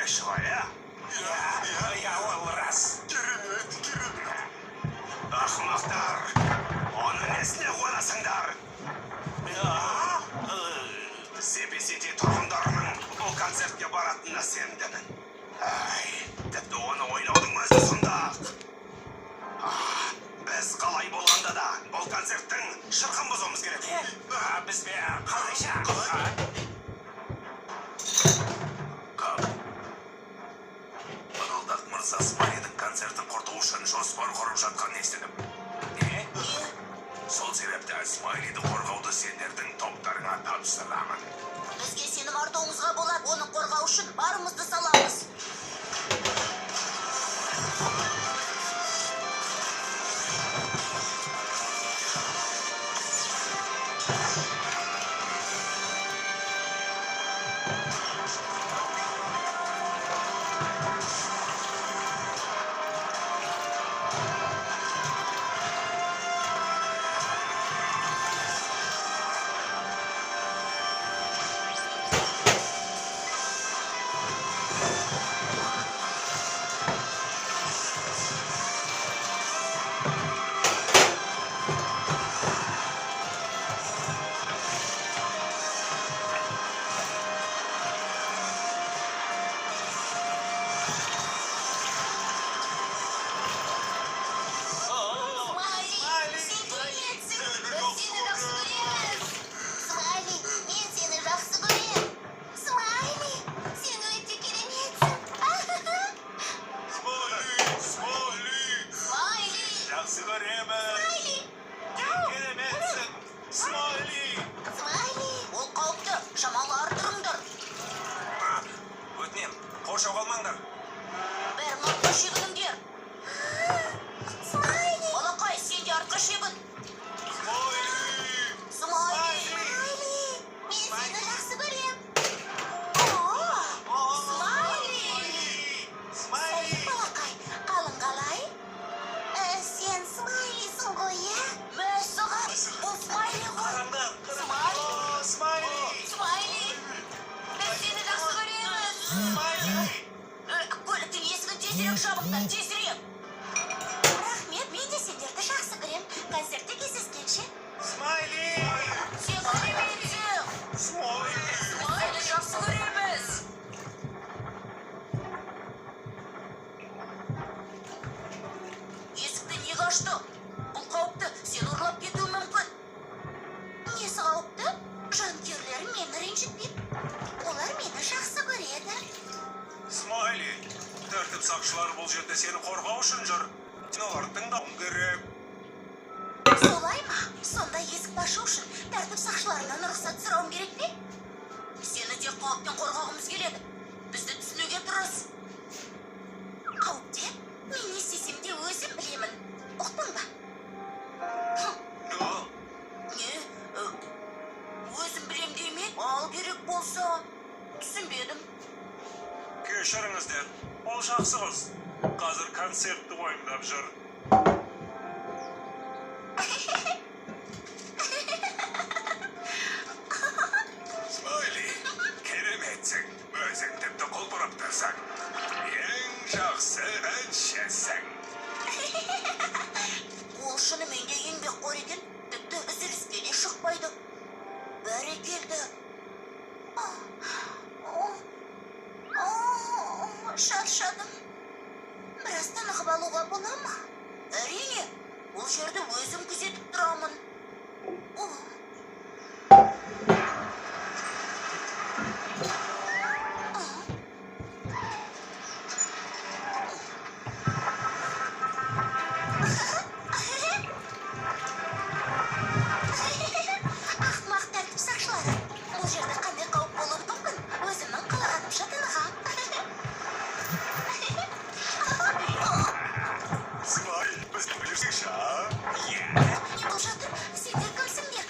Демекші ғой, иә? Иә, иә, ол рас. Керемет, керемет. Ақымақтар, оның несіне қуанасыңдар? Зипи Сити тұрғындарының бұл концертке баратынына сенімдімін. Әй, тіпті оны ойнаудың өзі сұмдық. Біз қалай болғанда да бұл концерттің шырқын бұзуымыз керек. Біз бе, қалайша? Қап. Ыңылдақ мырза Смайлидің концертін құрту үшін жоспар құрып жатқанын естідім. Не? Сол себепті Смайлиді қорғауды сендердің топтарыңа тапсырамын. Бізге сенім артуыңызға болады. Оны қорғау үшін барымызды саламыз. Смайли, сен кереметсің. Біз сені жақсы көреміз. Смайли, мен сені жақсы көрем. Смайли, сен өте кереметсің. Смайли, Смайли! Смайли, Жақсы көремін! Смайли, Кереметсің! Смайли! Смайли. Ол қауіпті, шамалы артырыңдар. Өтінем, қоршауға алмаңдар. Бәрің артқа шегініңдер. Смайли. Балақай, сен де артқа шегін. Смайли! Смайли. Мен сені жақсы көрем. О, Смайли. Смайли! Сәлем, балақай. Қалың қалай? Сен Смайлисің ғой, иә? Мәссаған, бұл Смайли ғой. Қараңдар, Смайли. О, Смайли! Смайли. Біз сені жақсы көреміз. Смайли! Көліктің есігін тезірек жабыңдар, тезірек. Рахмет, мен де сендерді жақсы көрем. Концертте кездескенше. Смайли! Сен кереметсің. Смайли! Смайли жақсы көреміз. Есікті неге аштың? Бұл қауіпті, сені ұрлап кетуі мүмкін. Несі қауіпті? Жанкүйерлерім мені ренжітпейді. Олар мені жақсы көреді. Смайли, тәртіп сақшылары бұл жерде сені қорғау үшін жүр. Сен оларды тыңдауың керек. Солай ма? Сонда есікті ашу үшін тәртіп сақшыларынан рұқсат сұрауым керек пе? Сені тек қауіптен қорғағымыз келеді. Бізді түсінуге тырыс. Қауіпте? Мен не істесем де өзім білемін. Ұқтың ба? О, Не? Өзім білем деме? Ал керек болса, түсінбедім. Кешіріңіздер, ол жақсы қыз. Қазір концертті уайымдап жүр. Смайли, кереметсің. Өзің тіпті құлпырып тұрсың. Ең жақсы әншісің. Ол шынымен де еңбекқор екен. Тіпті үзіліске де шықпайды. Бәрекелді. А, о, о, шаршадым. Біраз тынығып алуға бола ма? Әрине, бұл жерді өзім күзетіп тұрамын. О. А. Ақымақ тәртіп сақшылары. Бұл жерде қандай қауіп болуы мүмкін? Өзімнің қалағанымша тынығам. Смайли, біз білсекші, а? Иә. Не болып жатыр? Сендер кімсіңдер?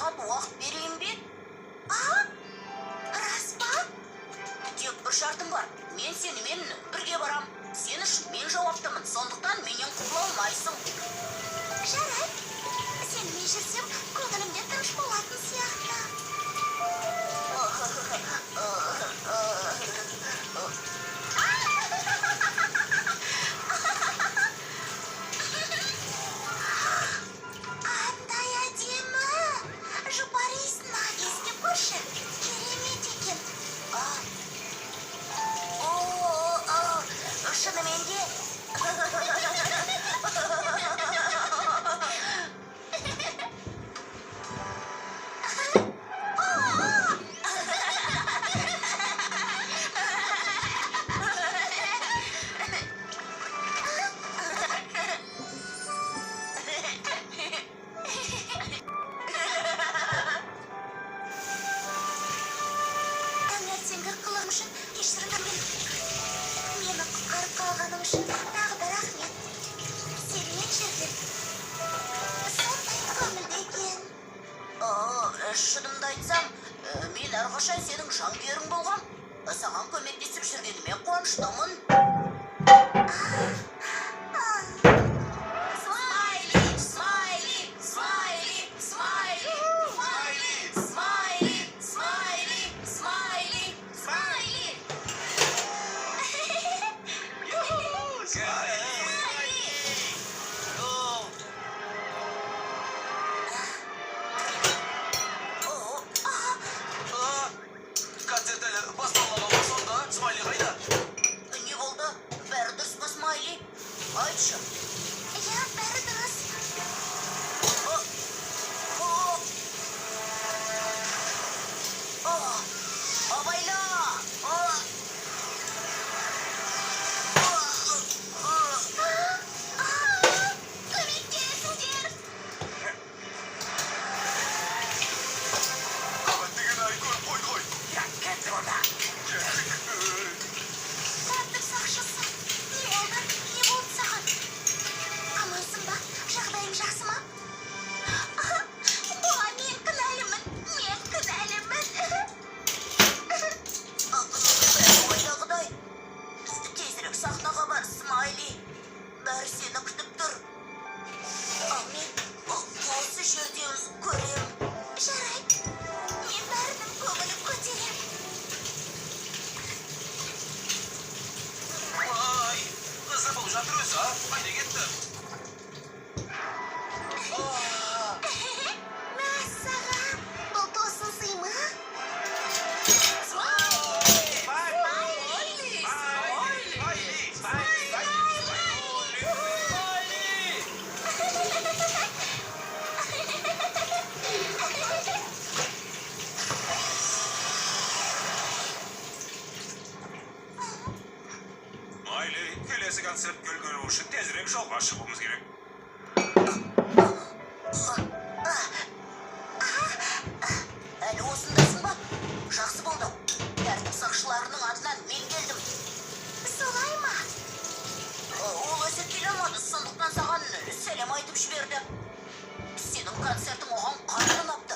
сағат уақыт берейін бе? А? Рас па? Тек бір шартым бар. Мен сенімен бірге барам. Сен үшін мен жауаптымын, сондықтан менен құтыла алмайсың. Жарайды. Сенімен жүрсем, көңілім де тыныш болатын сияқты. Қандай әдемі! Жұпар иісін иіскеп көрші. Керемет екен. А? О, о, шынымен де. Таңертеңгі қылығым үшін кешірім. Мені құтқарып қалғаның үшін тағы да рахмет. Сенімен жүрген сондай көңілді екен. О, шынымды айтсам, мен әрқашан сенің жанкүйерің болғам. Саған көмектесіп жүргеніме қуаныштымын. Смайли, смайли, смайли, смайли, смайли, смайли, смайли, смайли. Смайли! О, О, а, концерт әлі басталмаған ба сонда? Смайли қайда? не болды? Бәрі дұрыс па, Смайли? Айтшы. Иә, бәрі дұрыс. О, о, о, абайла! О, о, о. Көмектесіңдер! Қабат ай, көріп қойды ғой. Я, кеттік онда. Кеттік. Тәртіп сақшысы. Не болды? Не болды саған? Амансың ба? Жағдайың жақсы ма? Бұған мен кінәлімін. Мен кінәлімін. Бәрі ойдағыдай. Тезірек сахнаға бар, Смайли. Бәрі сені күтіп тұр. Ал мен осы жерден көрем. Жарайды. Мен бәрінің көңілін көтерем. Ай, қызық болып жатыр өзі, а? Қайда кетті? А, Мәссаған! Бұл тосын сый ма? Смайли! Смайли! Смайли! Смайли! Смайли! Смайли, келесі концертке үлгеру үшін тезірек жолға шығуымыз керек. Әлі осындасың ба? Жақсы болды. Тәртіп сақшыларының атынан мен келдім. Солай ма? Ол өзі келе алмады, сондықтан саған сәлем айтып жіберді. Сенің концертің оған қатты ұнапты.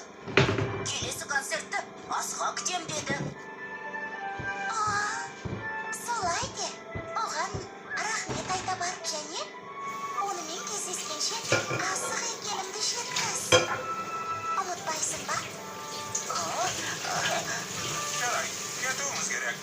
Келесі концертті асыға күтем деді. А, солай де. Оған рахмет айта бар және онымен кездескенше асық екенімді жеткіз. Ұмытпайсың ба? Жарайды, кетуіміз керек.